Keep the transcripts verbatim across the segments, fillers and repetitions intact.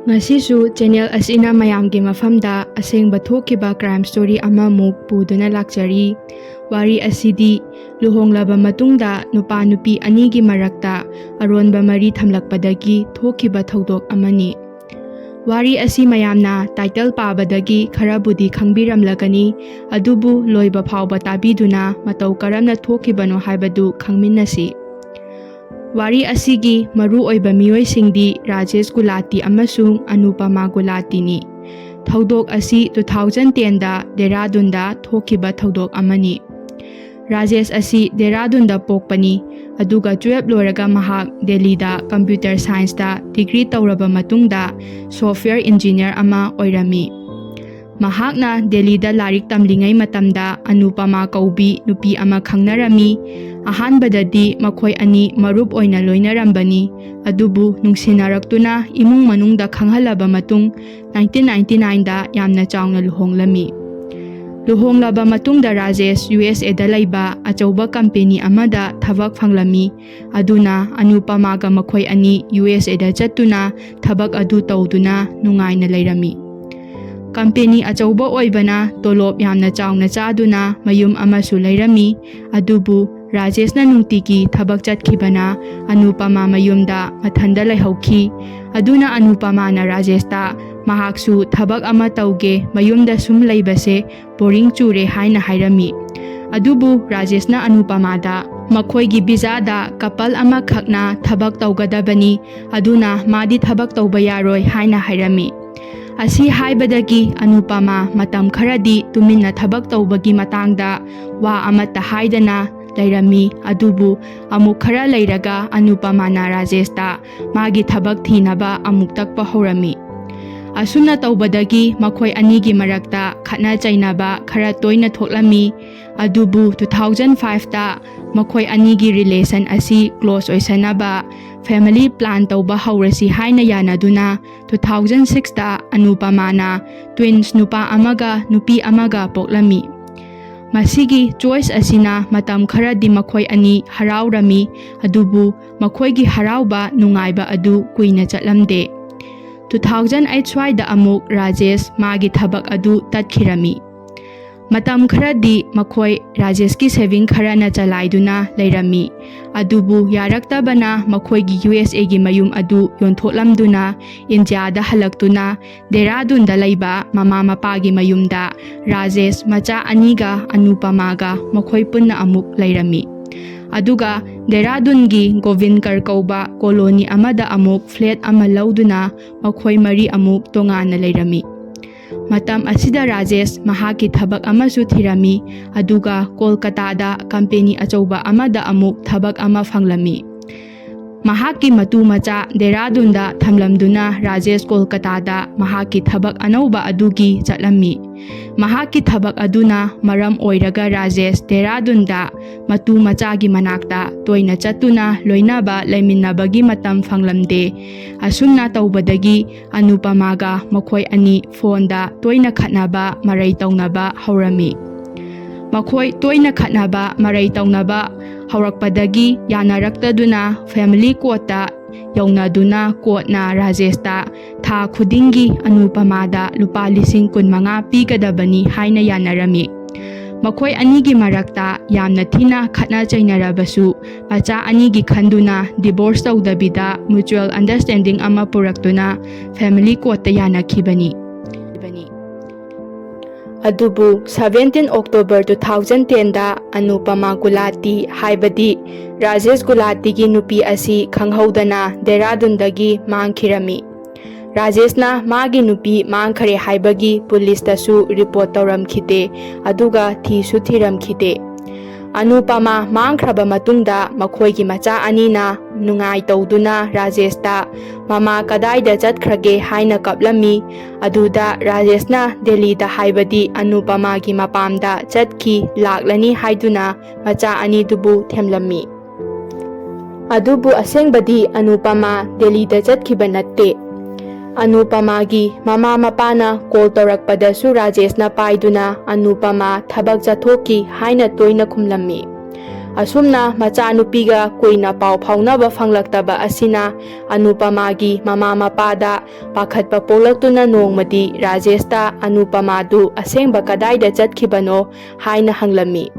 ꯉꯁꯤꯁꯨ ꯆꯦꯅꯦꯜ ꯑꯁꯤꯅ ꯃꯌꯥꯝꯒꯤ ꯃꯐꯝꯗ ꯑꯁꯦꯡꯕ ꯊꯣꯛꯈꯤꯕ ꯀ꯭ꯔꯥꯏꯝ ꯁ꯭ꯇꯣꯔꯤ ꯑꯃꯃꯨꯛ ꯄꯨꯗꯨꯅ ꯂꯥꯛꯆꯔꯤ꯫ ꯋꯥꯔꯤ ꯑꯁꯤꯗꯤ ꯂꯨꯍꯣꯡꯂꯕ ꯃꯇꯨꯡꯗ ꯅꯨꯄꯥ ꯅꯨꯄꯤ ꯑꯅꯤꯒꯤ ꯃꯔꯛꯇ ꯑꯔꯣꯟꯕ ꯃꯔꯤ ꯊꯝꯂꯛꯄꯗꯒꯤ ꯊꯣꯛꯈꯤꯕ ꯊꯧꯗꯣꯛ ꯑꯃꯅꯤ꯫ ꯋꯥꯔꯤ ꯑꯁꯤ ꯃꯌꯥꯝꯅ ꯇꯥꯏꯇꯜ ꯄꯥꯕꯗꯒꯤ ꯈꯔꯕꯨꯗꯤ ꯈꯪꯕꯤꯔꯝꯂꯒꯅꯤ, ꯑꯗꯨꯕꯨ ꯂꯣꯏꯕ ꯐꯥꯎꯕ ꯇꯥꯕꯤꯗꯨꯅ ꯃꯇꯧ ꯀꯔꯝꯅ ꯊꯣꯛꯈꯤꯕꯅꯣ ꯍꯥꯏꯕꯗꯨ ꯈꯪꯃꯤꯟꯅꯁꯤ꯫ ꯋꯥꯔꯤ ꯑꯁꯤꯒꯤ ꯃꯔꯨ ꯑꯣꯏꯕ ꯃꯤꯑꯣꯏꯁꯤꯡꯗꯤ ꯔꯥꯖꯦꯁ ꯒꯨꯂꯥꯇꯤ ꯑꯃꯁꯨꯡ ꯑꯅꯨꯄꯃꯥ ꯒꯨꯂꯥꯇꯤꯅꯤ꯫ ꯊꯧꯗꯣꯛ ꯑꯁꯤ two thousand ten ꯗ ꯗꯦꯔꯥꯗꯨꯟꯗ ꯊꯣꯛꯈꯤꯕ ꯊꯧꯗꯣꯛ ꯑꯃꯅꯤ꯫ ꯔꯥꯖꯦꯁ ꯑꯁꯤ ꯗꯦꯔꯥꯗꯨꯟꯗ ꯄꯣꯛꯄꯅꯤ, ꯑꯗꯨꯒ twelve ꯂꯣꯏꯔꯒ ꯃꯍꯥꯛ ꯗꯦꯜꯂꯤꯗ ꯀꯝꯄ꯭ꯌꯨꯇꯔ ꯁꯥꯏꯟꯁꯇ ꯗꯤꯒ꯭ꯔꯤ ꯇꯧꯔꯕ ꯃꯇꯨꯡꯗ ꯁꯣꯐꯋꯦꯌꯔ ꯏꯟꯖꯤꯅꯤꯌꯔ ꯑꯃ ꯑꯣꯏꯔꯝꯃꯤ꯫ ꯃꯍꯥꯛꯅ ꯗꯦꯜꯂꯤꯗ ꯂꯥꯏꯔꯤꯛ ꯇꯝꯂꯤꯉꯩ ꯃꯇꯝꯗ ꯑꯅꯨꯄꯃꯥ ꯀꯧꯕꯤ ꯅꯨꯄꯤ ꯑꯃ ꯈꯪꯅꯔꯝꯃꯤ꯫ ꯑꯍꯥꯟꯕꯗꯗꯤ ꯃꯈꯣꯏ ꯑꯅꯤ ꯃꯔꯨꯞ ꯑꯣꯏꯅ ꯂꯣꯏꯅꯔꯝꯕꯅꯤ, ꯑꯗꯨꯕꯨ ꯅꯨꯡꯁꯤꯅꯔꯛꯇꯨꯅ ꯏꯃꯨꯡ ꯃꯅꯨꯡꯗ ꯈꯪꯍꯜꯂꯕ ꯃꯇꯨꯡ nineteen ninety nine ꯗ ꯌꯥꯝꯅ ꯆꯥꯎꯅ ꯂꯨꯍꯣꯡꯂꯝꯃꯤ꯫ ꯂꯨꯍꯣꯡꯂꯕ ꯃꯇꯨꯡꯗ ꯔꯥꯖꯦꯁ U S A ꯗ ꯂꯩꯕ ꯑꯆꯧꯕ ꯀꯝꯄꯦꯅꯤ ꯑꯃꯗ ꯊꯕꯛ ꯐꯪꯂꯝꯃꯤ, ꯑꯗꯨꯅ ꯑꯅꯨꯄꯃꯥꯒ ꯃꯈꯣꯏ ꯑꯅꯤ U S A ꯗ ꯆꯠꯇꯨꯅ ꯊꯕꯛ ꯑꯗꯨ ꯇꯧꯗꯨꯅ ꯅꯨꯡꯉꯥꯏꯅ ꯂꯩꯔꯝꯃꯤ꯫ ꯀꯝꯄꯦꯅꯤ ꯑꯆꯧꯕ ꯑꯣꯏꯕꯅ ꯇꯣꯂꯣꯞ ꯌꯥꯝꯅ ꯆꯥꯎꯅ ꯆꯥꯗꯨꯅ ꯃꯌꯨꯝ ꯑꯃꯁꯨ ꯂꯩꯔꯝꯃꯤ, ꯑꯗꯨꯕꯨ ꯔꯥꯖꯦꯁꯅ ꯅꯨꯡꯇꯤꯒꯤ ꯊꯕꯛ ꯆꯠꯈꯤꯕꯅ ꯑꯅꯨꯄꯃꯥ ꯃꯌꯨꯝꯗ ꯃꯊꯟꯗ ꯂꯩꯍꯧꯈꯤ꯫ ꯑꯗꯨꯅ ꯑꯅꯨꯄꯃꯥꯅ ꯔꯥꯖꯦꯁꯇ ꯃꯍꯥꯛꯁꯨ ꯊꯕꯛ ꯑꯃ ꯇꯧꯒꯦ, ꯃꯌꯨꯝꯗ ꯁꯨꯝ ꯂꯩꯕꯁꯦ ꯕꯣꯔꯤꯡ ꯆꯨꯔꯦ ꯍꯥꯏꯅ ꯍꯥꯏꯔꯝꯃꯤ꯫ ꯑꯗꯨꯕꯨ ꯔꯥꯖꯦꯁꯅ ꯑꯅꯨꯄꯃꯥꯗ ꯃꯈꯣꯏꯒꯤ ꯚꯤꯖꯥꯗ ꯀꯄꯜ ꯑꯃꯈꯛꯅ ꯊꯕꯛ ꯇꯧꯒꯗꯕꯅꯤ, ꯑꯗꯨꯅ ꯃꯥꯗꯤ ꯊꯕꯛ ꯇꯧꯕ ꯌꯥꯔꯣꯏ ꯍꯥꯏꯅ ꯍꯥꯏꯔꯝꯃꯤ꯫ ꯑꯁꯤ ꯍꯥꯏꯕꯗꯒꯤ ꯑꯅꯨꯄꯃꯥ ꯃꯇꯝ ꯈꯔꯗꯤ ꯇꯨꯃꯤꯟꯅ ꯊꯕꯛ ꯇꯧꯕꯒꯤ ꯃꯇꯥꯡꯗ ꯋꯥ ꯑꯃꯠꯇ ꯍꯥꯏꯗꯅ ꯂꯩꯔꯝꯃꯤ꯫ ꯑꯗꯨꯕꯨ ꯑꯃꯨꯛ ꯈꯔ ꯂꯩꯔꯒ ꯑꯅꯨꯄꯃꯥꯅ ꯔꯥꯖꯦꯁꯇ ꯃꯥꯒꯤ ꯊꯕꯛ ꯊꯤꯅꯕ ꯑꯃꯨꯛ ꯇꯛꯄ ꯍꯧꯔꯝꯃꯤ꯫ ꯑꯁꯨꯝꯅ ꯇꯧꯕꯗꯒꯤ ꯃꯈꯣꯏ ꯑꯅꯤꯒꯤ ꯃꯔꯛꯇ ꯈꯠꯅ ꯆꯩꯅꯕ ꯈꯔ ꯇꯣꯏꯅ ꯊꯣꯛꯂꯝꯃꯤ꯫ ꯑꯗꯨꯕꯨ two thousand five ꯇ ꯃꯈꯣꯏ ꯑꯅꯤꯒꯤ ꯔꯤꯂꯦꯁꯟ ꯑꯁꯤ ꯀ꯭ꯂꯣꯖ ꯑꯣꯏꯁꯟꯅꯕ ꯐꯦꯃꯤꯂꯤ ꯄ꯭ꯂꯥꯟ ꯇꯧꯕ ꯍꯧꯔꯁꯤ ꯍꯥꯏꯅ ꯌꯥꯅꯗꯨꯅ two thousand six ꯇ ꯑꯅꯨꯄꯃꯥꯅ ꯇ꯭ꯋꯤꯟꯁ ꯅꯨꯄꯥ ꯑꯃꯒ ꯅꯨꯄꯤ ꯑꯃꯒ ꯄꯣꯛꯂꯝꯃꯤ꯫ ꯃꯁꯤꯒꯤ ꯆꯣꯏꯁ ꯑꯁꯤꯅ ꯃꯇꯝ ꯈꯔꯗꯤ ꯃꯈꯣꯏ ꯑꯅꯤ ꯍꯔꯥꯎꯔꯝꯃꯤ, ꯑꯗꯨꯕꯨ ꯃꯈꯣꯏꯒꯤ ꯍꯔꯥꯎꯕ ꯅꯨꯡꯉꯥꯏꯕ ꯑꯗꯨ ꯀꯨꯏꯅ ꯆꯠꯂꯝꯗꯦ꯫ ꯇꯨ ꯊꯥꯎꯖꯟ ꯑꯩꯠ ꯁ꯭ꯋꯥꯏꯗ ꯑꯃꯨꯛ ꯔꯥꯖꯦꯁ ꯃꯥꯒꯤ ꯊꯕꯛ ꯑꯗꯨ ꯇꯠꯈꯤꯔꯝꯃꯤ꯫ ꯃꯇꯝ ꯈꯔꯗꯤ ꯃꯈꯣꯏ ꯔꯥꯖꯦꯁꯀꯤ ꯁꯦꯚꯤꯡ ꯈꯔꯅ ꯆꯂꯥꯏꯗꯨꯅ ꯂꯩꯔꯝꯃꯤ꯫ ꯑꯗꯨꯕꯨ ꯌꯥꯔꯛꯇꯕꯅ ꯃꯈꯣꯏꯒꯤ ꯌꯨ ꯑꯦꯁ ꯑꯦꯒꯤ ꯃꯌꯨꯝ ꯑꯗꯨ ꯌꯣꯟꯊꯣꯛꯂꯝꯗꯨꯅ ꯏꯟꯗꯤꯌꯥꯗ ꯍꯜꯂꯛꯇꯨꯅ ꯗꯦꯔꯥꯗꯨꯟꯗ ꯂꯩꯕ ꯃꯃꯥ ꯃꯄꯥꯒꯤ ꯃꯌꯨꯝꯗ ꯔꯥꯖꯦꯁ ꯃꯆꯥ ꯑꯅꯤꯒ ꯑꯅꯨꯄꯃꯥꯒ ꯃꯈꯣꯏ ꯄꯨꯟꯅ ꯑꯃꯨꯛ ꯂꯩꯔꯝꯃꯤ꯫ ꯑꯗꯨꯒ ꯗꯦꯔꯥꯗꯨꯟꯒꯤ ꯒꯣꯕꯤꯟꯀꯔ ꯀꯧꯕ ꯀꯣꯂꯣꯅꯤ ꯑꯃꯗ ꯑꯃꯨꯛ ꯐ꯭ꯂꯦꯠ ꯑꯃ ꯂꯧꯗꯨꯅ ꯃꯈꯣꯏ ꯃꯔꯤ ꯑꯃꯨꯛ ꯇꯣꯉꯥꯟꯅ ꯂꯩꯔꯝꯃꯤ꯫ ꯃꯇꯝ ꯑꯁꯤꯗ ꯔꯥꯖꯦꯁ ꯃꯍꯥꯛꯀꯤ ꯊꯕꯛ ꯑꯃꯁꯨ ꯊꯤꯔꯝꯃꯤ, ꯑꯗꯨꯒ ꯀꯣꯜꯀꯇꯥꯗ ꯀꯝꯄꯦꯅꯤ ꯑꯆꯧꯕ ꯑꯃꯗ ꯑꯃꯨꯛ ꯊꯕꯛ ꯑꯃ ꯐꯪꯂꯝꯃꯤ꯫ ꯃꯍꯥꯛꯀꯤ ꯃꯇꯨ ꯃꯆꯥ ꯗꯦꯔꯥꯗꯨꯟꯗ ꯊꯝꯂꯝꯗꯨꯅ ꯔꯥꯖꯦꯁ ꯀꯣꯜꯀꯇꯥꯗ ꯃꯍꯥꯛꯀꯤ ꯊꯕꯛ ꯑꯅꯧꯕ ꯑꯗꯨꯒꯤ ꯆꯠꯂꯝꯃꯤ꯫ ꯃꯍꯥꯛꯀꯤ ꯊꯕꯛ ꯑꯗꯨꯅ ꯃꯔꯝ ꯑꯣꯏꯔꯒ ꯔꯥꯖꯦꯁ ꯗꯦꯔꯥꯗꯨꯟꯗ ꯃꯇꯨ ꯃꯆꯥꯒꯤ ꯃꯅꯥꯛꯇ ꯇꯣꯏꯅ ꯆꯠꯇꯨꯅ ꯂꯣꯏꯅꯕ ꯂꯩꯃꯤꯟꯅꯕꯒꯤ ꯃꯇꯝ ꯐꯪꯂꯝꯗꯦ꯫ ꯑꯁꯨꯝꯅ ꯇꯧꯕꯗꯒꯤ ꯑꯅꯨꯄꯃꯥꯒ ꯃꯈꯣꯏ ꯑꯅꯤ ꯐꯣꯟꯗ ꯇꯣꯏꯅ ꯈꯠꯅꯕ ꯃꯔꯩ ꯇꯧꯅꯕ ꯍꯧꯔꯝꯃꯤ꯫ ꯃꯈꯣꯏ ꯇꯣꯏꯅ ꯈꯠꯅꯕ ꯃꯔꯩ ꯇꯧꯅꯕ ꯍꯧꯔꯛꯄꯗꯒꯤ ꯌꯥꯅꯔꯛꯇꯗꯨꯅ ꯐꯦꯃꯤꯂꯤ ꯀꯣꯔꯠꯇ ꯌꯧꯅꯗꯨꯅ ꯀꯣꯔꯠꯅ ꯔꯥꯖꯦꯁꯇ ꯊꯥ ꯈꯨꯗꯤꯡꯒꯤ ꯑꯅꯨꯄꯃꯥꯗ ꯂꯨꯄꯥ ꯂꯤꯁꯤꯡ ꯀꯨꯟꯃꯉꯥ ꯄꯤꯒꯗꯕꯅꯤ ꯍꯥꯏꯅ ꯌꯥꯅꯔꯝꯃꯤ꯫ ꯃꯈꯣꯏ ꯑꯅꯤꯒꯤ ꯃꯔꯛꯇ ꯌꯥꯝꯅ ꯊꯤꯅ ꯈꯠꯅ ꯆꯩꯅꯔꯕꯁꯨ ꯃꯆꯥ ꯑꯅꯤꯒꯤ ꯈꯟꯗꯨꯅ ꯗꯤꯚꯣꯔꯁ ꯇꯧꯗꯕꯤꯗ ꯃ꯭ꯌꯨꯆꯨꯑꯦꯜ ꯑꯟꯗꯔꯁꯇꯦꯟꯗꯤꯡ ꯑꯃ ꯄꯨꯔꯛꯇꯨꯅ ꯐꯦꯃꯤꯂꯤ ꯀꯣꯔꯠꯇ ꯌꯥꯅꯈꯤꯕꯅꯤ꯫ ꯑꯗꯨꯕꯨ ꯁꯕꯦꯟꯇꯤꯟ ꯑꯣꯛꯇꯣꯕꯔ ꯇꯨ ꯊꯥꯎꯖꯟ ꯇꯦꯟꯗ ꯑꯅꯨꯄꯃꯥ ꯒꯨꯂꯥꯇꯤ ꯍꯥꯏꯕꯗꯤ ꯔꯥꯖꯦꯁ ꯒꯨꯂꯥꯇꯤꯒꯤ ꯅꯨꯄꯤ ꯑꯁꯤ ꯈꯪꯍꯧꯗꯅ ꯗꯦꯔꯥꯗꯨꯟꯗꯒꯤ ꯃꯥꯡꯈꯤꯔꯝꯃꯤ꯫ ꯔꯥꯖꯦꯁꯅ ꯃꯥꯒꯤ ꯅꯨꯄꯤ ꯃꯥꯡꯈꯔꯦ ꯍꯥꯏꯕꯒꯤ ꯄꯨꯂꯤꯁꯇꯁꯨ ꯔꯤꯄꯣꯔꯠ ꯇꯧꯔꯝꯈꯤꯗꯦ, ꯑꯗꯨꯒ ꯊꯤꯁꯨ ꯊꯤꯔꯝꯈꯤꯗꯦ꯫ ꯑꯅꯨꯄꯃꯥ ꯃꯥꯡꯈ꯭ꯔꯕ ꯃꯇꯨꯡꯗ ꯃꯈꯣꯏꯒꯤ ꯃꯆꯥ ꯑꯅꯤꯅ ꯅꯨꯡꯉꯥꯏ ꯇꯧꯗꯨꯅ ꯔꯥꯖꯦꯁꯇ "ꯃꯃꯥ ꯀꯗꯥꯏꯗ ꯆꯠꯈ꯭ꯔꯒꯦ?" ꯍꯥꯏꯅ ꯀꯞꯂꯝꯃꯤ꯫ ꯑꯗꯨꯗ ꯔꯥꯖꯦꯁꯅ ꯗꯦꯜꯂꯤꯗ, ꯍꯥꯏꯕꯗꯤ ꯑꯅꯨꯄꯃꯥꯒꯤ ꯃꯄꯥꯝꯗ ꯆꯠꯈꯤ, ꯂꯥꯛꯂꯅꯤ ꯍꯥꯏꯗꯨꯅ ꯃꯆꯥ ꯑꯅꯤꯗꯨꯕꯨ ꯊꯦꯝꯂꯝꯃꯤ꯫ ꯑꯗꯨꯕꯨ ꯑꯁꯦꯡꯕꯗꯤ ꯑꯅꯨꯄꯃꯥ ꯗꯦꯜꯂꯤꯗ ꯆꯠꯈꯤꯕ ꯅꯠꯇꯦ꯫ ꯑꯅꯨꯄꯃꯥꯒꯤ ꯃꯃꯥ ꯃꯄꯥꯅ ꯀꯣꯜ ꯇꯧꯔꯛꯄꯗꯁꯨ ꯔꯥꯖꯦꯁꯅ ꯄꯥꯏꯗꯨꯅ "ꯑꯅꯨꯄꯃꯥ ꯊꯕꯛ ꯆꯠꯊꯣꯛꯈꯤ" ꯍꯥꯏꯅ ꯇꯣꯏꯅ ꯈꯨꯝꯂꯝꯃꯤ꯫ ꯑꯁꯨꯝꯅ ꯃꯆꯥꯅꯨꯄꯤꯒ ꯀꯨꯏꯅ ꯄꯥꯎ ꯐꯥꯎꯅꯕ ꯐꯪꯂꯛꯇꯕ ꯑꯁꯤꯅ ꯑꯅꯨꯄꯃꯥꯒꯤ ꯃꯃꯥ ꯃꯄꯥꯗ ꯄꯥꯈꯠꯄ ꯄꯣꯛꯂꯛꯇꯨꯅ ꯅꯣꯡꯃꯗꯤ ꯔꯥꯖꯦꯁꯇ ꯑꯅꯨꯄꯃꯥꯗꯨ ꯑꯁꯦꯡꯕ ꯀꯗꯥꯏꯗ ꯆꯠꯈꯤꯕꯅꯣ ꯍꯥꯏꯅ ꯍꯪꯂꯝꯃꯤ꯫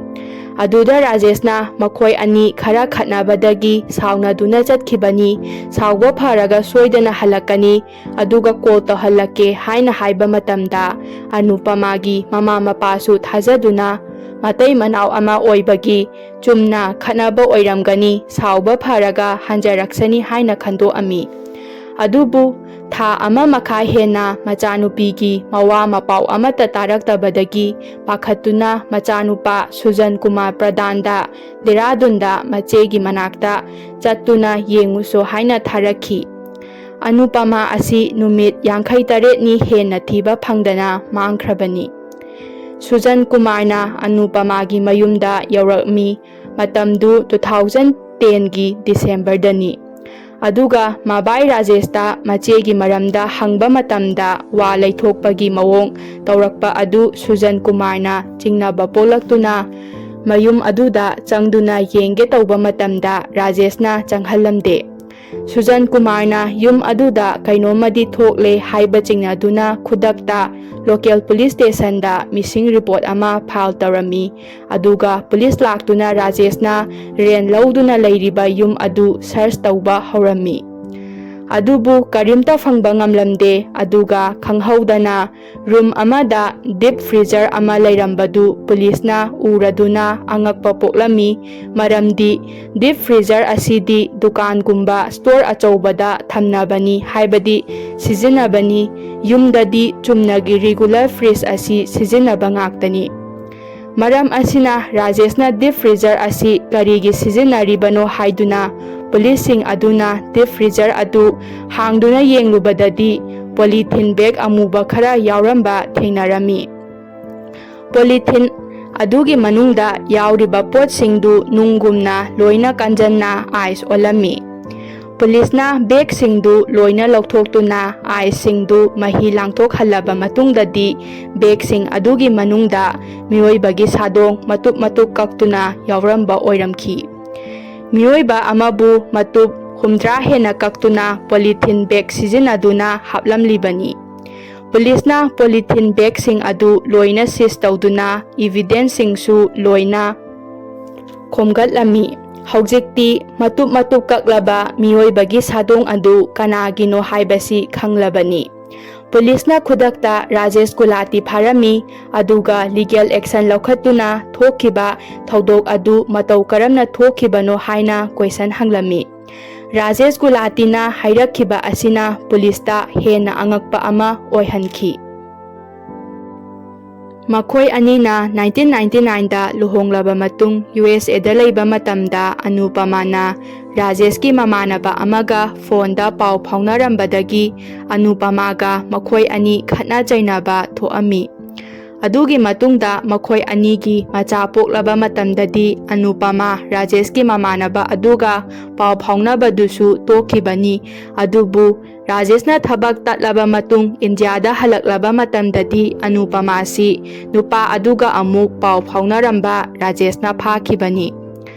ꯑꯗꯨꯗ ꯔꯥꯖꯦꯁꯅ ꯃꯈꯣꯏ ꯑꯅꯤ ꯈꯔ ꯈꯠꯅꯕꯗꯒꯤ ꯁꯥꯎꯅꯗꯨꯅ ꯆꯠꯈꯤꯕꯅꯤ, ꯁꯥꯎꯕ ꯐꯔꯒ ꯁꯣꯏꯗꯅ ꯍꯜꯂꯛꯀꯅꯤ, ꯑꯗꯨꯒ ꯀꯣꯜ ꯇꯧꯍꯜꯂꯛꯀꯦ ꯍꯥꯏꯅ ꯍꯥꯏꯕ ꯃꯇꯝꯗ ꯑꯅꯨꯄꯃꯥꯒꯤ ꯃꯃꯥ ꯃꯄꯥꯁꯨ ꯊꯥꯖꯗꯨꯅ ꯃꯇꯩ ꯃꯅꯥꯎ ꯑꯃ ꯑꯣꯏꯕꯒꯤ ꯆꯨꯝꯅ ꯈꯠꯅꯕ ꯑꯣꯏꯔꯝꯒꯅꯤ, ꯁꯥꯎꯕ ꯐꯔꯒ ꯍꯟꯖꯔꯛꯁꯅꯤ ꯍꯥꯏꯅ ꯈꯟꯗꯣꯛꯑꯝꯃꯤ꯫ ꯑꯗꯨꯕꯨ ꯊꯥ ꯑꯃ ꯃꯈꯥꯏ ꯍꯦꯟꯅ ꯃꯆꯥꯅꯨꯄꯤꯒꯤ ꯃꯋꯥ ꯃꯄꯥꯎ ꯑꯃꯠꯇ ꯇꯥꯔꯛꯇꯕꯗꯒꯤ ꯄꯥꯈꯠꯇꯨꯅ ꯃꯆꯥꯅꯨꯄꯥ ꯁꯨꯖꯟ ꯀꯨꯃꯥꯔ ꯄ꯭ꯔꯙꯥꯟꯗ ꯗꯦꯔꯥꯗꯨꯟꯗ ꯃꯆꯦꯒꯤ ꯃꯅꯥꯛꯇ ꯆꯠꯇꯨꯅ ꯌꯦꯡꯉꯨꯁꯨ ꯍꯥꯏꯅ ꯊꯥꯔꯛꯈꯤ꯫ ꯑꯅꯨꯄꯃꯥ ꯑꯁꯤ ꯅꯨꯃꯤꯠ ꯌꯥꯡꯈꯩ ꯇꯔꯦꯠꯅꯤ ꯍꯦꯟꯅ ꯊꯤꯕ ꯐꯪꯗꯅ ꯃꯥꯡꯈ꯭ꯔꯕꯅꯤ꯫ ꯁꯨꯖꯟ ꯀꯨꯃꯥꯔꯅ ꯑꯅꯨꯄꯃꯥꯒꯤ ꯃꯌꯨꯝꯗ ꯌꯧꯔꯛꯃꯤ꯫ ꯃꯇꯝꯗꯨ two thousand ten ꯒꯤ ꯗꯤꯁꯦꯝꯕꯔꯗꯅꯤ꯫ ꯑꯗꯨꯒ ꯃꯕꯥꯏ ꯔꯥꯖꯦꯁꯇ ꯃꯆꯦꯒꯤ ꯃꯔꯝꯗ ꯍꯪꯕ ꯃꯇꯝꯗ ꯋꯥ ꯂꯩꯊꯣꯛꯄꯒꯤ ꯃꯑꯣꯡ ꯇꯧꯔꯛꯄ ꯑꯗꯨ ꯁꯨꯖꯟ ꯀꯨꯃꯥꯔꯅ ꯆꯤꯡꯅꯕ ꯄꯣꯛꯂꯛꯇꯨꯅ ꯃꯌꯨꯝ ꯑꯗꯨꯗ ꯆꯪꯗꯨꯅ ꯌꯦꯡꯒꯦ ꯇꯧꯕ ꯃꯇꯝꯗ ꯔꯥꯖꯦꯁꯅ ꯆꯪꯍꯜꯂꯝꯗꯦ꯫ ꯁꯨꯖꯟ ꯀꯨꯃꯥꯔꯅ ꯌꯨꯝ ꯑꯗꯨꯗ ꯀꯩꯅꯣꯝꯃꯗꯤ ꯊꯣꯛꯂꯦ ꯍꯥꯏꯕ ꯆꯤꯡꯅꯗꯨꯅ ꯈꯨꯗꯛꯇ ꯂꯣꯀꯦꯜ ꯄꯨꯂꯤꯁ ꯁ꯭ꯇꯦꯁꯟꯗ ꯃꯤꯁꯤꯡ ꯔꯤꯄꯣꯔꯠ ꯑꯃ ꯐꯥꯏꯜ ꯇꯧꯔꯝꯃꯤ꯫ ꯑꯗꯨꯒ ꯄꯨꯂꯤꯁ ꯂꯥꯛꯇꯨꯅ ꯔꯥꯖꯦꯁꯅ ꯔꯦꯟ ꯂꯧꯗꯨꯅ ꯂꯩꯔꯤꯕ ꯌꯨꯝ ꯑꯗꯨ ꯁꯔꯆ ꯇꯧꯕ ꯍꯧꯔꯝꯃꯤ꯫ ꯑꯗꯨꯕꯨ ꯀꯔꯤꯝꯇ ꯐꯪꯕ ꯉꯝꯂꯝꯗꯦ꯫ ꯑꯗꯨꯒ ꯈꯪꯍꯧꯗꯅ ꯔꯨꯝ ꯑꯃꯗ ꯗꯤꯞ ꯐ꯭ꯔꯤꯖꯔ ꯑꯃ ꯂꯩꯔꯝꯕꯗꯨ ꯄꯨꯂꯤꯁꯅ ꯎꯔꯗꯨꯅ ꯑꯉꯛꯄ ꯄꯣꯛꯂꯝꯃꯤ꯫ ꯃꯔꯝꯗꯤ ꯗꯤꯞ ꯐ꯭ꯔꯤꯖꯔ ꯑꯁꯤꯗꯤ ꯗꯨꯀꯥꯟꯒꯨꯝꯕ ꯁ꯭ꯇꯣꯔ ꯑꯆꯧꯕꯗ ꯊꯝꯅꯕꯅꯤ, ꯍꯥꯏꯕꯗꯤ ꯁꯤꯖꯤꯟꯅꯕꯅꯤ꯫ ꯌꯨꯝꯗꯗꯤ ꯆꯨꯝꯅꯒꯤ ꯔꯤꯒꯨꯂꯔ ꯐ꯭ꯔꯤꯖ ꯑꯁꯤ ꯁꯤꯖꯤꯟꯅꯕ ꯉꯥꯛꯇꯅꯤ꯫ ꯃꯔꯝ ꯑꯁꯤꯅ ꯔꯥꯖꯦꯁꯅ ꯗꯤꯞ ꯐ꯭ꯔꯤꯖꯔ ꯑꯁꯤ ꯀꯔꯤꯒꯤ ꯁꯤꯖꯤꯟꯅꯔꯤꯕꯅꯣ ꯍꯥꯏꯗꯨꯅ ꯄꯨꯂꯤꯁꯁꯤꯡ ꯑꯗꯨꯅ ꯗꯤꯞ ꯐ꯭ꯔꯤꯖꯔ ꯑꯗꯨ ꯍꯥꯡꯗꯨꯅ ꯌꯦꯡꯂꯨꯕꯗꯗꯤ ꯄꯣꯂꯤꯊꯤꯟ ꯕꯦꯒ ꯑꯃꯨꯕ ꯈꯔ ꯌꯥꯎꯔꯝꯕ ꯊꯦꯡꯅꯔꯝꯃꯤ꯫ ꯄꯣꯂꯤꯊꯤꯟ ꯑꯗꯨꯒꯤ ꯃꯅꯨꯡꯗ ꯌꯥꯎꯔꯤꯕ ꯄꯣꯠꯁꯤꯡꯗꯨ ꯅꯨꯡꯒꯨꯝꯅ ꯂꯣꯏꯅ ꯀꯟꯖꯟꯅ ꯑꯥꯏꯁ ꯑꯣꯜꯂꯝꯃꯤ꯫ ꯄꯨꯂꯤꯁꯅ ꯕꯦꯒꯁꯤꯡꯗꯨ ꯂꯣꯏꯅ ꯂꯧꯊꯣꯛꯇꯨꯅ ꯑꯥꯏꯁꯁꯤꯡꯗꯨ ꯃꯍꯤ ꯂꯥꯡꯊꯣꯛꯍꯜꯂꯕ ꯃꯇꯨꯡꯗꯗꯤ, ꯕꯦꯒꯁꯤꯡ ꯑꯗꯨꯒꯤ ꯃꯅꯨꯡꯗ ꯃꯤꯑꯣꯏꯕꯒꯤ ꯁꯥꯗꯣꯡ ꯃꯇꯨꯞ ꯃꯇꯨꯞ ꯀꯛꯇꯨꯅ ꯌꯥꯎꯔꯝꯕ ꯑꯣꯏꯔꯝꯈꯤ꯫ ꯃꯤꯑꯣꯏꯕ ꯑꯃꯕꯨ ꯃꯇꯨꯞ ꯍꯨꯝꯗ꯭ꯔꯥ ꯍꯦꯟꯅ ꯀꯛꯇꯨꯅ ꯄꯣꯂꯤꯊꯤꯟ ꯕꯦꯒ ꯁꯤꯖꯤꯟꯅꯗꯨꯅ ꯍꯥꯞꯂꯝꯂꯤꯕꯅꯤ꯫ ꯄꯨꯂꯤꯁꯅ ꯄꯣꯂꯤꯊꯤꯟ ꯕꯦꯒꯁꯤꯡ ꯑꯗꯨ ꯂꯣꯏꯅ ꯁꯤꯖ ꯇꯧꯗꯨꯅ ꯏꯚꯤꯗꯦꯟꯁꯁꯤꯡꯁꯨ ꯂꯣꯏꯅ ꯈꯣꯝꯒꯠꯂꯝꯃꯤ꯫ ꯍꯧꯖꯤꯛꯇꯤ ꯃꯇꯨꯞ ꯃꯇꯨꯞ ꯀꯛꯂꯕ ꯃꯤꯑꯣꯏꯕꯒꯤ ꯁꯥꯗꯣꯡ ꯑꯗꯨ ꯀꯅꯥꯒꯤꯅꯣ ꯍꯥꯏꯕꯁꯤ ꯈꯪꯂꯕꯅꯤ꯫ ꯄꯨꯂꯤꯁꯅ ꯈꯨꯗꯛꯇ ꯔꯥꯖꯦꯁ ꯒꯨꯂꯥꯇꯤ ꯐꯥꯔꯝꯃꯤ, ꯑꯗꯨꯒ ꯂꯤꯒꯦꯜ ꯑꯦꯛꯁꯟ ꯂꯧꯈꯠꯇꯨꯅ ꯊꯣꯛꯈꯤꯕ ꯊꯧꯗꯣꯛ ꯑꯗꯨ ꯃꯇꯧ ꯀꯔꯝꯅ ꯊꯣꯛꯈꯤꯕꯅꯣ ꯍꯥꯏꯅ ꯀꯣꯏꯁꯟ ꯍꯪꯂꯝꯃꯤ꯫ ꯔꯥꯖꯦꯁ ꯒꯨꯂꯥꯇꯤꯅ ꯍꯥꯏꯔꯛꯈꯤꯕ ꯑꯁꯤꯅ ꯄꯨꯂꯤꯁꯇ ꯍꯦꯟꯅ ꯑꯉꯛꯄ ꯑꯃ ꯑꯣꯏꯍꯟꯈꯤ꯫ ꯃꯈꯣꯏ ꯑꯅꯤꯅ ꯅꯥꯏꯟꯇꯤꯟ ꯅꯥꯏꯟꯇꯤ ꯅꯥꯏꯟꯗ ꯂꯨꯍꯣꯡꯂꯕ ꯃꯇꯨꯡ ꯌꯨ ꯑꯦꯁ ꯑꯦꯗ ꯂꯩꯕ ꯃꯇꯝꯗ ꯑꯅꯨꯄꯃꯥꯅ ꯔꯥꯖꯦꯁꯀꯤ ꯃꯃꯥꯟꯅꯕ ꯑꯃꯒ ꯐꯣꯟꯗ ꯄꯥꯎ ꯐꯥꯎꯅꯔꯝꯕꯗꯒꯤ ꯑꯅꯨꯄꯃꯥꯒ ꯃꯈꯣꯏ ꯑꯅꯤ ꯈꯠꯅ ꯆꯩꯅꯕ ꯊꯣꯛꯑꯝꯃꯤ꯫ ꯑꯗꯨꯒꯤ ꯃꯇꯨꯡꯗ ꯃꯈꯣꯏ ꯑꯅꯤꯒꯤ ꯃꯆꯥ ꯄꯣꯛꯂꯕ ꯃꯇꯝꯗꯗꯤ ꯑꯅꯨꯄꯃꯥ ꯔꯥꯖꯦꯁꯀꯤ ꯃꯃꯥꯟꯅꯕ ꯑꯗꯨꯒ ꯄꯥꯎ ꯐꯥꯎꯅꯕꯗꯨꯁꯨ ꯇꯣꯛꯈꯤꯕꯅꯤ꯫ ꯑꯗꯨꯕꯨ ꯔꯥꯖꯦꯁꯅ ꯊꯕꯛ ꯇꯠꯂꯕ ꯃꯇꯨꯡ ꯏꯟꯗꯤꯌꯥꯗ ꯍꯜꯂꯛꯂꯕ ꯃꯇꯝꯗꯗꯤ ꯑꯅꯨꯄꯃꯥꯁꯤ ꯅꯨꯄꯥ ꯑꯗꯨꯒ ꯑꯃꯨꯛ ꯄꯥꯎ ꯐꯥꯎꯅꯔꯝꯕ ꯔꯥꯖꯦꯁꯅ ꯐꯥꯈꯤꯕꯅꯤ꯫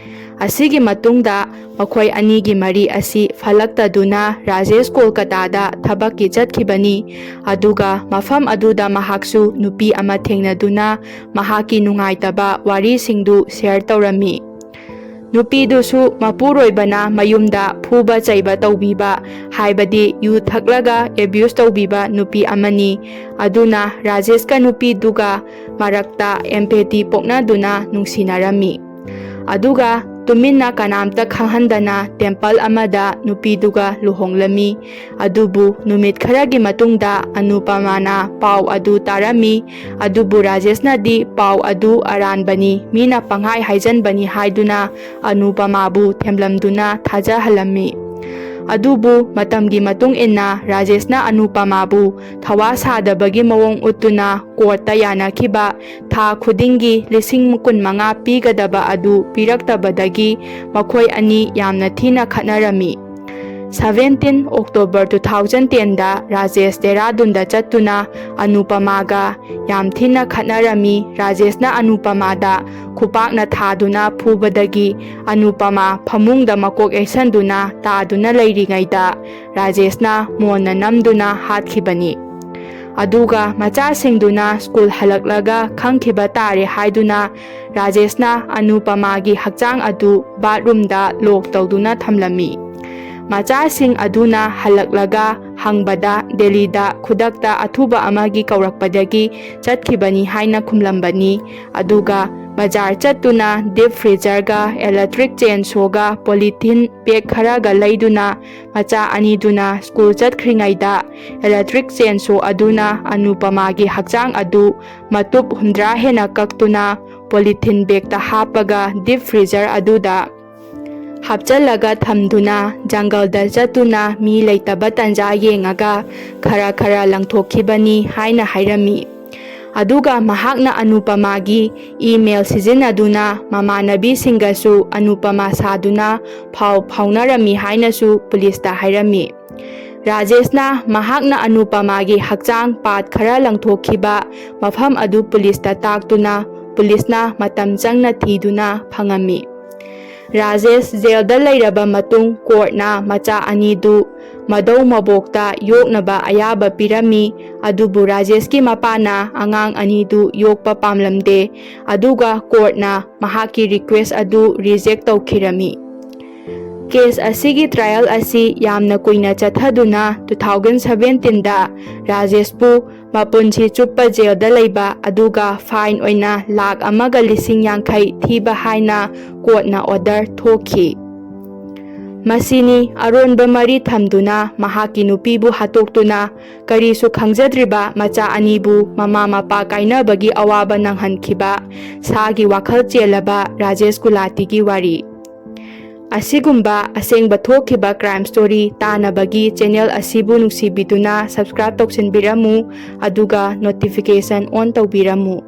ꯑꯁꯤꯒꯤ ꯃꯇꯨꯡꯗ ꯃꯈꯣꯏ ꯑꯅꯤꯒꯤ ꯃꯔꯤ ꯑꯁꯤ ꯐꯠꯂꯛꯇꯗꯨꯅ ꯔꯥꯖꯦꯁ ꯀꯣꯜꯀꯇꯥꯗ ꯊꯕꯛꯀꯤ ꯆꯠꯈꯤꯕꯅꯤ꯫ ꯑꯗꯨꯒ ꯃꯐꯝ ꯑꯗꯨꯗ ꯃꯍꯥꯛꯁꯨ ꯅꯨꯄꯤ ꯑꯃ ꯊꯦꯡꯅꯗꯨꯅ ꯃꯍꯥꯛꯀꯤ ꯅꯨꯡꯉꯥꯏꯇꯕ ꯋꯥꯔꯤꯁꯤꯡꯗꯨ ꯁꯦꯌꯔ ꯇꯧꯔꯝꯃꯤ꯫ ꯅꯨꯄꯤꯗꯨꯁꯨ ꯃꯄꯨꯔꯣꯏꯕꯅ ꯃꯌꯨꯝꯗ ꯐꯨꯕ ꯆꯩꯕ ꯇꯧꯕꯤꯕ, ꯍꯥꯏꯕꯗꯤ ꯌꯨ ꯊꯛꯂꯒ ꯑꯦꯕ꯭ꯌꯨꯁ ꯇꯧꯕꯤꯕ ꯅꯨꯄꯤ ꯑꯃꯅꯤ꯫ ꯑꯗꯨꯅ ꯔꯥꯖꯦꯁꯀ ꯅꯨꯄꯤꯗꯨꯒ ꯃꯔꯛꯇ ꯑꯦꯝꯄꯦꯇꯤ ꯄꯣꯛꯅꯗꯨꯅ ꯅꯨꯡꯁꯤꯅꯔꯝꯃꯤ꯫ ꯑꯗꯨꯒ ꯇꯨꯃꯤꯟꯅ ꯀꯅꯥꯝꯇ ꯈꯪꯍꯟꯗꯅ ꯇꯦꯝꯄꯜ ꯑꯃꯗ ꯅꯨꯄꯤꯗꯨꯒ ꯂꯨꯍꯣꯡꯂꯝꯃꯤ꯫ ꯑꯗꯨꯕꯨ ꯅꯨꯃꯤꯠ ꯈꯔꯒꯤ ꯃꯇꯨꯡꯗ ꯑꯅꯨꯄꯃꯥꯅ ꯄꯥꯎ ꯑꯗꯨ ꯇꯥꯔꯝꯃꯤ꯫ ꯑꯗꯨꯕꯨ ꯔꯥꯖꯦꯁꯅꯗꯤ ꯄꯥꯎ ꯑꯗꯨ ꯑꯔꯥꯟꯕꯅꯤ, ꯃꯤꯅ ꯄꯪꯍꯥꯏ ꯍꯥꯏꯖꯟꯕꯅꯤ ꯍꯥꯏꯗꯨꯅ ꯑꯅꯨꯄꯃꯥꯕꯨ ꯊꯦꯝꯂꯝꯗꯨꯅ ꯊꯥꯖꯍꯜꯂꯝꯃꯤ꯫ ꯑꯗꯨꯕꯨ ꯃꯇꯝꯒꯤ ꯃꯇꯨꯡ ꯏꯟꯅ ꯔꯥꯖꯦꯁꯅ ꯑꯅꯨꯄꯃꯥꯕꯨ ꯊꯋꯥ ꯁꯥꯗꯕꯒꯤ ꯃꯑꯣꯡ ꯎꯠꯇꯨꯅ ꯀꯣꯔꯠꯇ ꯌꯥꯅꯈꯤꯕ ꯊꯥ ꯈꯨꯗꯤꯡꯒꯤ ꯂꯤꯁꯤꯡ ꯀꯨꯟꯃꯉꯥ ꯄꯤꯒꯗꯕ ꯑꯗꯨ ꯄꯤꯔꯛꯇꯕꯗꯒꯤ ꯃꯈꯣꯏ ꯑꯅꯤ ꯌꯥꯝꯅ ꯊꯤꯅ ꯈꯠꯅꯔꯝꯃꯤ꯫ ꯁꯕꯦꯟꯇꯤꯟ ꯑꯣꯛꯇꯣꯕꯔ ꯇꯨ ꯊꯥꯎꯖꯟ ꯇꯦꯟꯗ ꯔꯥꯖꯦꯁ ꯗꯦꯔꯥꯗꯨꯟꯗ ꯆꯠꯇꯨꯅ ꯑꯅꯨꯄꯃꯥꯒ ꯌꯥꯝ ꯊꯤꯅ ꯈꯠꯅꯔꯝꯃꯤ꯫ ꯔꯥꯖꯦꯁꯅ ꯑꯅꯨꯄꯃꯥꯗ ꯈꯨꯄꯥꯛꯅ ꯊꯥꯗꯨꯅ ꯐꯨꯕꯗꯒꯤ ꯑꯅꯨꯄꯃꯥ ꯐꯃꯨꯡꯗ ꯃꯀꯣꯛ ꯌꯩꯁꯟꯗꯨꯅ ꯇꯥꯗꯨꯅ ꯂꯩꯔꯤꯉꯩꯗ ꯔꯥꯖꯦꯁꯅ ꯃꯣꯟꯅ ꯅꯝꯗꯨꯅ ꯍꯥꯠꯈꯤꯕꯅꯤ꯫ ꯑꯗꯨꯒ ꯃꯆꯥꯁꯤꯡꯗꯨꯅ ꯁ꯭ꯀꯨꯜ ꯍꯜꯂꯛꯂꯒ ꯈꯪꯈꯤꯕ ꯇꯥꯔꯦ ꯍꯥꯏꯗꯨꯅ ꯔꯥꯖꯦꯁꯅ ꯑꯅꯨꯄꯃꯥꯒꯤ ꯍꯛꯆꯥꯡ ꯑꯗꯨ ꯕꯥꯠꯔꯨꯝꯗ ꯂꯣꯛ ꯇꯧꯗꯨꯅ ꯊꯝꯂꯝꯃꯤ꯫ ꯃꯆꯥꯁꯤꯡ ꯑꯗꯨꯅ ꯍꯜꯂꯛꯂꯒ ꯍꯪꯕꯗ ꯗꯦꯜꯂꯤꯗ ꯈꯨꯗꯛꯇ ꯑꯊꯨꯕ ꯑꯃꯒꯤ ꯀꯧꯔꯛꯄꯗꯒꯤ ꯆꯠꯈꯤꯕꯅꯤ ꯍꯥꯏꯅ ꯈꯨꯝꯂꯝꯕꯅꯤ꯫ ꯑꯗꯨꯒ ꯕꯖꯥꯔ ꯆꯠꯇꯨꯅ ꯗꯤꯞ ꯐ꯭ꯔꯤꯖꯔꯒ ꯏꯂꯦꯛꯇ꯭ꯔꯤꯛ ꯆꯦꯟꯁꯣꯒ ꯄꯣꯂꯤꯊꯤꯟ ꯕꯦꯒ ꯈꯔꯒ ꯂꯩꯗꯨꯅ ꯃꯆꯥ ꯑꯅꯤꯗꯨꯅ ꯁ꯭ꯀꯨꯜ ꯆꯠꯈ꯭ꯔꯤꯉꯩꯗ ꯏꯂꯦꯛꯇ꯭ꯔꯤꯛ ꯆꯦꯟꯁꯣ ꯑꯗꯨꯅ ꯑꯅꯨꯄꯃꯥꯒꯤ ꯍꯛꯆꯥꯡ ꯑꯗꯨ ꯃꯇꯨꯞ ꯍꯨꯝꯗ꯭ꯔꯥ ꯍꯦꯟꯅ ꯀꯛꯇꯨꯅ ꯄꯣꯂꯤꯊꯤꯟ ꯕꯦꯒꯇ ꯍꯥꯞꯄꯒ ꯗꯤꯞ ꯐ꯭ꯔꯤꯖꯔ ꯑꯗꯨꯗ ꯍꯥꯞꯆꯜꯂꯒ ꯊꯝꯗꯨꯅ ꯖꯪꯒꯜꯗ ꯆꯠꯇꯨꯅ ꯃꯤ ꯂꯩꯇꯕ ꯇꯟꯖꯥ ꯌꯦꯡꯉꯒ ꯈꯔ ꯈꯔ ꯂꯪꯊꯣꯛꯈꯤꯕꯅꯤ ꯍꯥꯏꯅ ꯍꯥꯏꯔꯝꯃꯤ꯫ ꯑꯗꯨꯒ ꯃꯍꯥꯛꯅ ꯑꯅꯨꯄꯃꯥꯒꯤ ꯏꯃꯦꯜ ꯁꯤꯖꯤꯟꯅꯗꯨꯅ ꯃꯃꯥꯟꯅꯕꯤꯁꯤꯡꯒꯁꯨ ꯑꯅꯨꯄꯃꯥ ꯁꯥꯗꯨꯅ ꯐꯥꯎ ꯐꯥꯎꯅꯔꯝꯃꯤ ꯍꯥꯏꯅꯁꯨ ꯄꯨꯂꯤꯁꯇ ꯍꯥꯏꯔꯝꯃꯤ꯫ ꯔꯥꯖꯦꯁꯅ ꯃꯍꯥꯛꯅ ꯑꯅꯨꯄꯃꯥꯒꯤ ꯍꯛꯆꯥꯡ ꯄꯥꯠ ꯈꯔ ꯂꯪꯊꯣꯛꯈꯤꯕ ꯃꯐꯝ ꯑꯗꯨ ꯄꯨꯂꯤꯁꯇ ꯇꯥꯛꯇꯨꯅ ꯄꯨꯂꯤꯁꯅ ꯃꯇꯝ ꯆꯪꯅ ꯊꯤꯗꯨꯅ ꯐꯪꯉꯝꯃꯤ꯫ ꯔꯥꯖꯦꯁ ꯖꯦꯜꯗ ꯂꯩꯔꯕ ꯃꯇꯨꯡ ꯀꯣꯔꯠꯅ ꯃꯆꯥ ꯑꯅꯤꯗꯨ ꯃꯗꯧ ꯃꯕꯣꯛꯇ ꯌꯣꯛꯅꯕ ꯑꯌꯥꯕ ꯄꯤꯔꯝꯃꯤ꯫ ꯑꯗꯨꯕꯨ ꯔꯥꯖꯦꯁꯀꯤ ꯃꯄꯥꯅ ꯑꯉꯥꯡ ꯑꯅꯤꯗꯨ ꯌꯣꯛꯄ ꯄꯥꯝꯂꯝꯗꯦ꯫ ꯑꯗꯨꯒ ꯀꯣꯔꯠꯅ ꯃꯍꯥꯛꯀꯤ ꯔꯤꯀ꯭ꯋꯦꯁ ꯑꯗꯨ ꯔꯤꯖꯦꯛ ꯇꯧꯈꯤꯔꯝꯃꯤ꯫ ꯀꯦꯁ ꯑꯁꯤꯒꯤ ꯇ꯭ꯔꯥꯏꯌꯦꯜ ꯑꯁꯤ ꯌꯥꯝꯅ ꯀꯨꯏꯅ ꯆꯠꯊꯗꯨꯅ ꯇꯨ ꯊꯥꯎꯖꯟ ꯁꯕꯦꯟꯇꯤꯟꯗ ꯔꯥꯖꯦꯁꯄꯨ ꯃꯄꯨꯟꯁꯤ ꯆꯨꯞꯄ ꯖꯦꯜꯗ ꯂꯩꯕ ꯑꯗꯨꯒ ꯐꯥꯏꯟ ꯑꯣꯏꯅ ꯂꯥꯈ ꯑꯃꯒ ꯂꯤꯁꯤꯡ ꯌꯥꯡꯈꯩ ꯊꯤꯕ ꯍꯥꯏꯅ ꯀꯣꯔꯠꯅ ꯑꯣꯔꯗꯔ ꯊꯣꯛꯈꯤ꯫ ꯃꯁꯤꯅꯤ ꯑꯔꯣꯟꯕ ꯃꯔꯤ ꯊꯝꯗꯨꯅ ꯃꯍꯥꯛꯀꯤ ꯅꯨꯄꯤꯕꯨ ꯍꯥꯠꯇꯣꯛꯇꯨꯅ ꯀꯔꯤꯁꯨ ꯈꯪꯖꯗ꯭ꯔꯤꯕ ꯃꯆꯥ ꯑꯅꯤꯕꯨ ꯃꯃꯥ ꯃꯄꯥ ꯀꯥꯏꯅꯕꯒꯤ ꯑꯋꯥꯕ ꯅꯪꯍꯟꯈꯤꯕ ꯁꯥꯒꯤ ꯋꯥꯈꯜ ꯆꯦꯜꯂꯕ ꯔꯥꯖꯦꯁ ꯒꯨꯂꯥꯇꯤꯒꯤ ꯋꯥꯔꯤ꯫ ꯑꯁꯤꯒꯨꯝꯕ ꯑꯁꯦꯡꯕ ꯊꯣꯛꯈꯤꯕ ꯀ꯭ꯔꯥꯏꯝ ꯁ꯭ꯇꯣꯔꯤ ꯇꯥꯅꯕꯒꯤ ꯆꯦꯅꯦꯜ ꯑꯁꯤꯕꯨ ꯅꯨꯡꯁꯤꯕꯤꯗꯨꯅ ꯁꯕꯁꯀ꯭ꯔꯥꯏꯕ ꯇꯧꯁꯤꯟꯕꯤꯔꯝꯃꯨ, ꯑꯗꯨꯒ ꯅꯣꯇꯤꯐꯤꯀꯦꯁꯟ ꯑꯣꯟ ꯇꯧꯕꯤꯔꯝꯃꯨ꯫